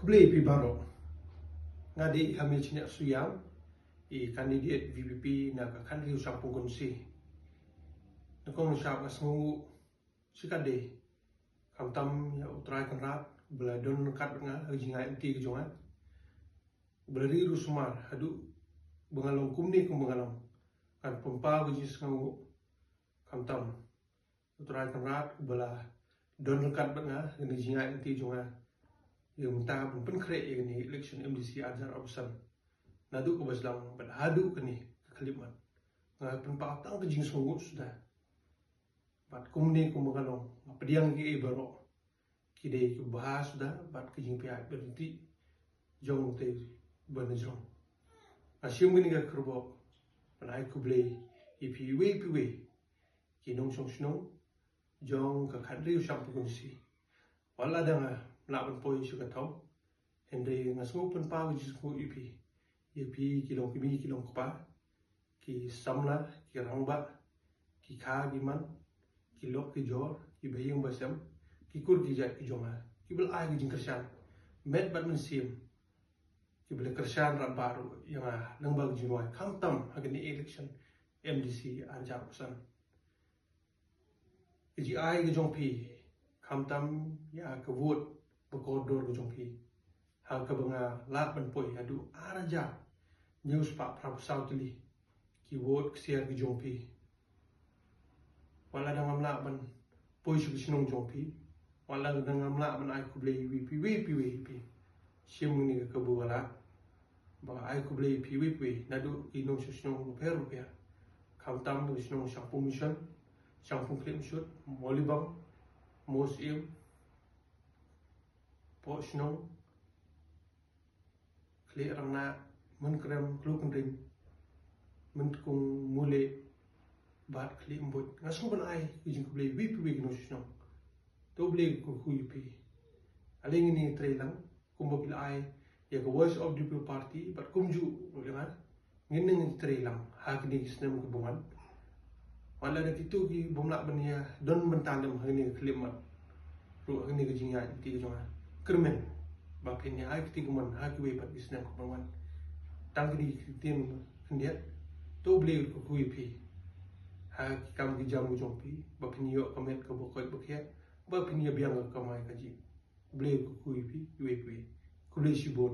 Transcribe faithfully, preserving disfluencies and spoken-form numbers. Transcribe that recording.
Khublei phi baroh. Nga dei i Hamish Niak Suyam, i candidate VPP na ka khathynriew Shangpung Constituency. Nyngkong nyngshap nga sngewnguh shikatdei, khamtam ïa U Trai Kynrad ba la don ryngkat bad nga ha ka jingïaid lynti ka jong nga, ba la ri ruh sumar haduh ba nga long kumne kumba nga long. Ngan pynpaw ka jingsngewnguh, khamtam U Trai Kynrad ba la don ryngkat bad nga ha ka jingïaid lynti jong nga, ïa mynta ban pynkhreh ïa kane election MDC ar hajar arphew san. Naduh kaba sdang bad haduh kane ka khyllipmat, nga pynpaw tang ka jingsngewnguh suda. Bad kumne kumba nga long, nga pdiang ïa kiei baroh, ki dei kiba bha suda bad ka jingpyniaid pynriti jong utei uba na jrong. Nga shim kane ka kyrpad ban ai khublei ïa phi iwei pa iwei ki nongshong shnong jong ka khathynriew Shangpung Constituency. Wat la dang ngam lah ban poi sha ka thong, hynrei nga sngew pynpaw ka jingsngewnguh ïa phi, ïa phi ki longkmie ki longkpa, ki samla ki rangbah, ki kha ki man, ki lok ki jor, ki bahaïing bahasem, ki kur ki jait ki jong nga, kiba la ai ka jingkyrshan met bad mynsiem, kiba la kyrshan radbah ruh ïa nga lyngba ka jingduwai, khamtam ha kane election MDC ar hajar arphew san. Ka jingai ka jong phi, khamtam ïa ka vote ba kordor ka jong phi, ha kaba nga lah ban poi haduh ar hajar hynñiew spah phra phew saw tylli ki vote ksiar ki jong phi. Wat la dang ngam lah ban poi sha ka shnong jong phi, wat la dang ngam lah ban ai khublei iwei pa iwei pa iwei ïa phi, shim kane ka kabu ba lah ba ai khublei ïa phi iwei pa iwei, naduh ki nongshong shnong bapher bapher, khamtam ka shnong Shangpung Mission, Shangpung Khliehmynshut, Mawlybang, Mawsyiem, Pohshnong, Khliehrangnah, Mynkrem, Klukynrih, Myntkung, Mulieh bad Khliehmbuit. Nga sngew ban ai ka jingkhublei iwei pa iwei ki nongshong shnong. To U Blei un kyrkhu ïa phi. Ale ngin ïatrei lang kumba phi la ai ïa ka Voice of the People Party bad kumjuh ruh ïa nga, ngin nang ïatrei lang ha kine ki snem kiba wan. Wat la da kito ki bym lah ban ïa don bynta lem ha kine ki khyllipmat ruh ha kine ki jingïaid lynti ki jong nga, kyrmen ba phin ïa ai kti kamon ha kiwei pat ki snem kiban wan. Tang kine ki ktien khyndiat, to U Blei un kyrkhu ïa phi ha ki kam ki jam ki jong phi, ba phin ïoh ka met kaba koit ba khiah, ba phin ïa biang ka kamai kajih. U Blei un kyrkhu ïa phi iwei pa iwei. Khublei shibun.